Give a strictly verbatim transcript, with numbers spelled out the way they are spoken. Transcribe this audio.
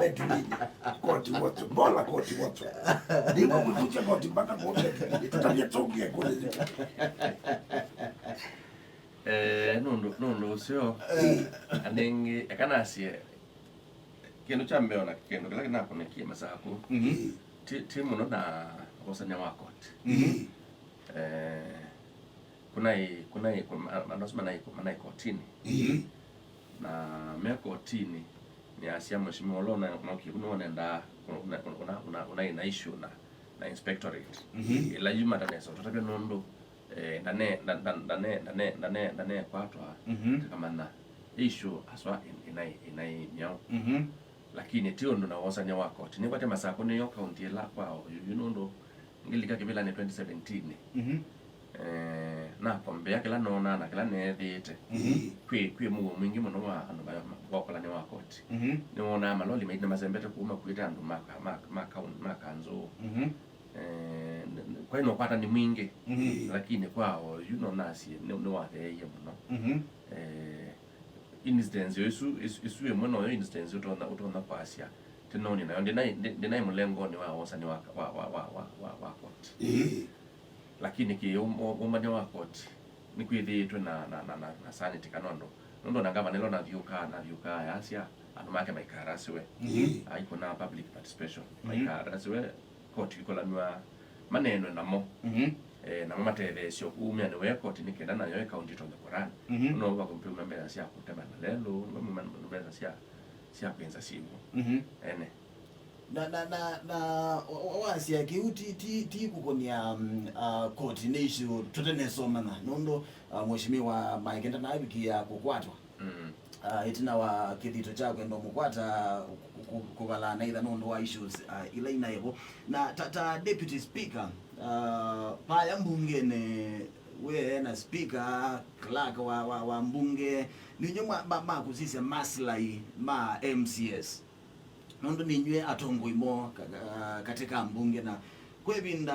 Betulini. Koti wote. Bola koti wote. Nĩguo mũtũkye koti mbata koti. Tũtavye tũngie kũlĩ. Eh, nũndũ, nũndũ ũseo, eh, anengi, eka nasye, kĩndũ kya mbeo na kĩndũ kĩla kĩnakonekie Masakũ, mhm, ti, ti mũno na wosania wa koti. Mhm. Eh, kunai, kunai, kun-, ma-, andũ asu manai, manai kotini. Mhm. Na me kotini, nĩasya mheshimiwa ũla ũna-, ũnakie kũu nĩwonendaa, ũna, ũna, ũna, ũna, ũnaĩ na issue na, na inspectorate. Mhm. Ĩla yu matanesa ũtatavya nũndũ, eh, ndane-, nda-, nda-, ndane-, ndane-, ndane-, ndanekwatwa, mhm, tũkamanya issue aswa ĩ-, ĩnaĩ, ĩnaĩ myaũ. Mhm. Lakini ti ũndũ na wosania wa koti. Nĩkwate Masakũ nĩyo kaunti ĩla kwa oyu, yu nũndũ ngĩlika kĩvĩlanĩ twenty seventeen. Mhm. Eh, nakombea kĩla noonaa na kĩla neethĩĩte. Mhm. Kwĩ, kwĩ mũuo mwingĩ mũno wa andũ ma, ma, wa ũkolani wa koti. Mhm. Nĩwonaa maloli maingĩ nĩmasembete kũu makuĩte andũ ma, ma, ma, kaun-, ma kanzũ. Mhm. Eh, n-, n-, kwaĩ na ũkwatani mwingĩ. Mhm. Lakini kwa oyu no nasye nĩ, nĩwatheeie mũno. Mhm. Eh, instance ĩsu, ĩsu, ĩsu ĩmwe noyo instance ũtonya, ũtonya kwasya tĩnoni nayo ndĩnaĩ, ndĩ-, ndĩnaĩ mũlengonĩ wa wosani wa, wa, wa koti. Ĩĩ. Lakini kĩ ũm-, ũmanya wa koti nĩkwĩthĩĩtwe na, na, na, na, na sanity kana ũndũ. Nũndũ ona ngavana ĩla nathiũkaa, nathiũkaa yasya andũ make maikarasiwe. Mhm. Aikũna public participation. Mhm. Maikarasiwe, koti ikolanw'a, maneenwe namo. Mhm. Eh, namo matetheesye ũmĩanĩ wa koti nĩ kenda nayo ĩkaunti ĩtonye kũrani. Mhm. Ũno vakumpĩuma mbesa sya kũtema malelũ, vakumpĩuma mbesa sya, sya kwĩnza syĩw'o. Mhm. Ene. Na, na, na, na wa-, wa-, wasya kĩu ti, ti, ti kũkũnĩa, mm, ah, koti nĩ issue tũtenesomana nũndũ, ah, mheshimiwa Mike ndanavikia kũkwatwa. Mm. Ah, ĩtina wa kĩthito kya kwenda mũkwata kũ-, kũ-, kũvalaa na itha nũndũ wa issues, ah, ila inaĩ vo. Na ta, ta deputy speaker, ah, vaya mbungenĩ wĩ na speaker, clerk wa, wa, wa mbunge, ninyu ma, ma, makũsisya maslahi ma M C As. Nũndũ ninyw'ĩ atongoi moo ka-, ka-, katĩ ka mbunge na kwĩ ĩvinda